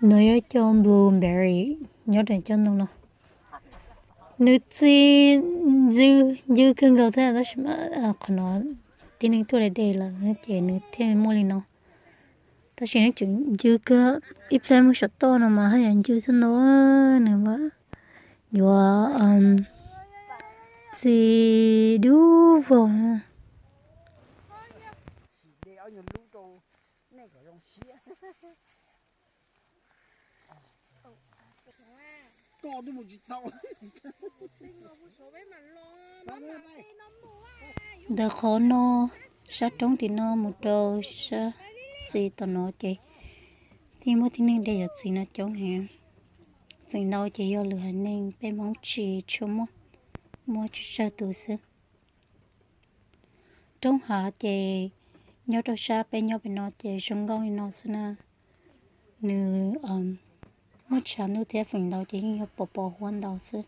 No yog cov blueberry nyob rau cov ntoo no. Nws txi ncw, ncw kawg nkaus thiab tab sis mas qhov no tib neeg tuaj de de lawm ces nws thiaj muaj li no. Tab sis nws tseem ncw kawg, ib pliag mus saum toj no mas haj yam ncw thiab no, nws yuav txi dub vog. Ntawm qhov no, sab roob tim no mus rau sab xis tom no ces thiaj muaj tib neeg de yawm txiv no coob heev. Feem ntau ces yog lwm haiv neeg, peb Hmoob tsis tshua muaj, muaj tsawg tsawg tus xwb. Roob hav ces nyob rau sab peb nyob pem no ces zoo nkauj li no xwb na. Nws muaj tshav ntuj thiab feem ntau ces yeej yog pos pos huab ntau xwb.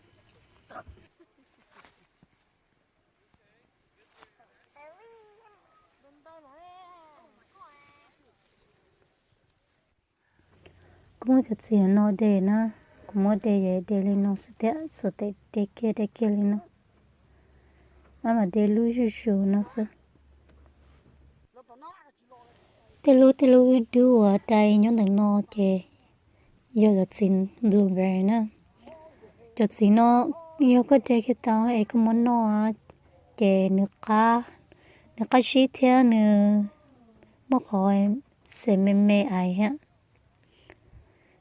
Kuv muab cov txiv no de na, kuv muab de es de li no xwb thiab xuas tes de kiag de kiag li no. Maj mam de lub zuj zus no xwb. Tej lub tej lub dub uas dai nyob ntawm no ces yog cov txiv blueberry na. Cov txiv no yog koj de kiag tau es koj muab noj ces nws qab, nws qab zib thiab nws muaj qhov xeem me me ais thiab.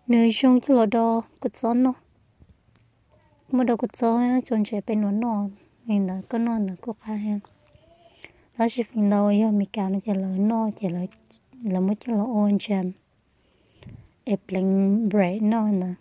Nws zoo coj los do kua txob noj. Muab do kua txob tso ntses peb nuav noj li ntawd, koj noj ntawd kuj qab thiab. Tab sis feem ntau yog Meskas no ces lawv noj ces lawv muab coj los ua jam es pleev bread noj ntawd.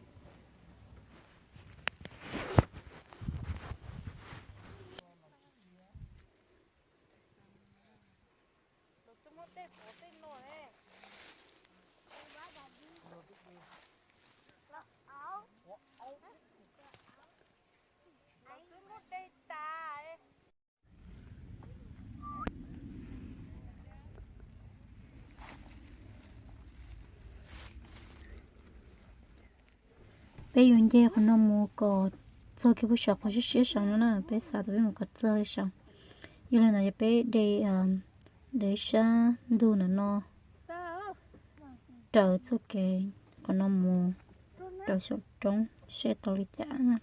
Peb yuav nce qhov no mus kom txog kiag puag saum qhov siab siab saud no na, peb xav tias peb mus kom txog saud. Yog li ntawd yog peb de, de sab ntug ntawm no raws txoj kev qhov no mus rau saum roob seb tau li cas na.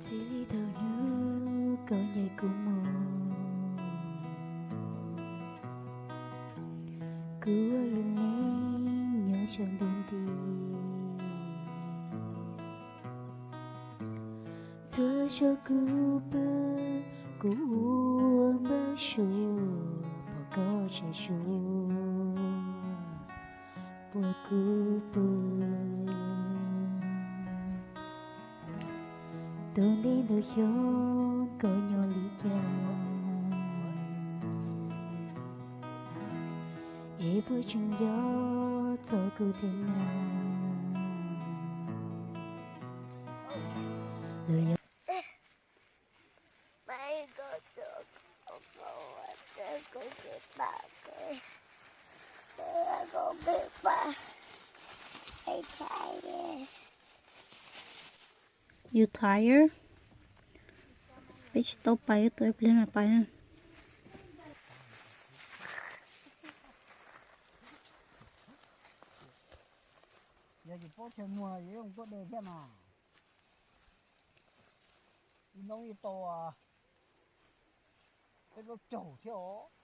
Txij li thaum hnub koj ncaim kuv mus, kuv ua lub neej nyob saum ntuj nti. Txhua zaus kuv pw, kuv ua npawg suav pom koj sawv suav puag kuv pw. Tus ntev ntau xyoo koj nyob li cas, es puas tseem nco txog kuv thiab na? Los yog You tired? Peb tsis tau pais, tus ib pliag mas pais na. Yog tsis paub chaw muag yuav tuaj de thiab mas. Ib hnub ib tau peb plaub caug thiab os.